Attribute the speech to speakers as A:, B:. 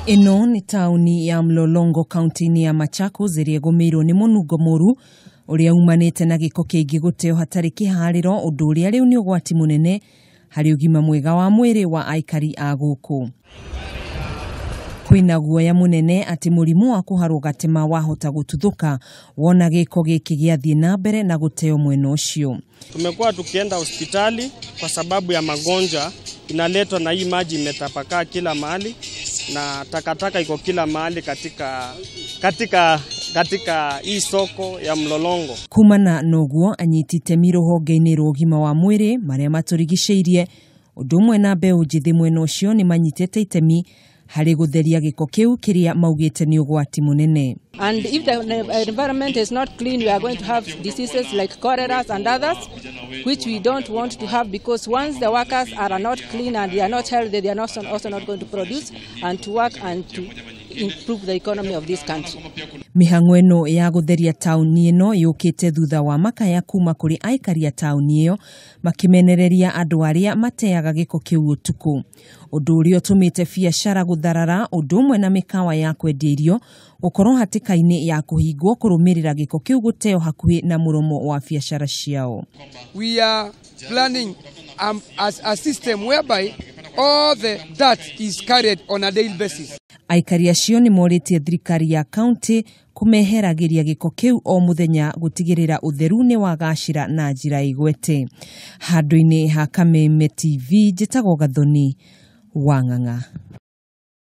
A: Ĩno nĩ taũni ya Mlolongo kaunti-inĩ ya Machakos ĩrĩa ĩgũmĩirwo nĩ mũnungo mũru ũrĩa umanĩte na gĩko kĩingĩ gũteo hatarĩ kĩharĩro, ũndũ ũrĩa rĩu nĩ ũgwati mũnene harĩ ũgima mwega wa mwĩrĩ wa aikari a gũkũ. Kwĩna guoya mũnene atĩ mũrimũ wa kũharwo gatema wahota gũtuthũka wona gĩko gĩkĩ gĩathiĩ na mbere na gũteo mwena ũcio.
B: Tumekuwa tukienda hospitali kwa sababu ya magonjwa inaletwa na hii maji imetapakaa kila mahali na takataka iko kila mahali katika hii soko ya Mlolongo.
A: Kumana na ũguo, anyiti itemi rũhonge-inĩ rwa ũgima wa mwĩrĩ marĩa matũrigicĩirie ũndũ ũmwe na mbeũ njĩthĩ mwena ũcio nĩ manyitĩte itemi harĩ gũtheria gĩko kĩu kĩrĩa maugĩte nĩ ũgwati mũnene.
C: And if the environment is not clean, we are going to have diseases like cholera and others, which we don't want to have, because once the workers are not clean and they are not healthy, they are not also not going to produce and to work and to improve the economy of this country.
A: Mĩhang'o ĩno ya gũtheria taũni ĩno yũkĩte thutha wa makaya kuma kũrĩ aikari a taũni ĩyo makĩmenereria andũ arĩa mateaga gĩko kĩu ũtukũ, ũndũ ũrĩa ũtũmĩte biacara gũtharara ũndũ ũmwe na mĩkawa ya kwendia irio gũkorwo hatĩka-inĩ ya kũhingwo kũrũmĩrĩra gĩko kĩu gũteo hakuhĩ na mũromo wa biacara ciao.
D: We are planning as a system whereby all the dirt is carried on a daily basis.
A: Aikari acio nĩ morĩtie thirikari ya kaunti kũmeheragĩria gĩko kĩu o mũthenya gũtigĩrĩra ũtheru nĩ wagacĩra na njĩra ĩgwete. Handũ-inĩ ha Kameme TV, njĩtagwo Gathoni wa Ng'ang'a.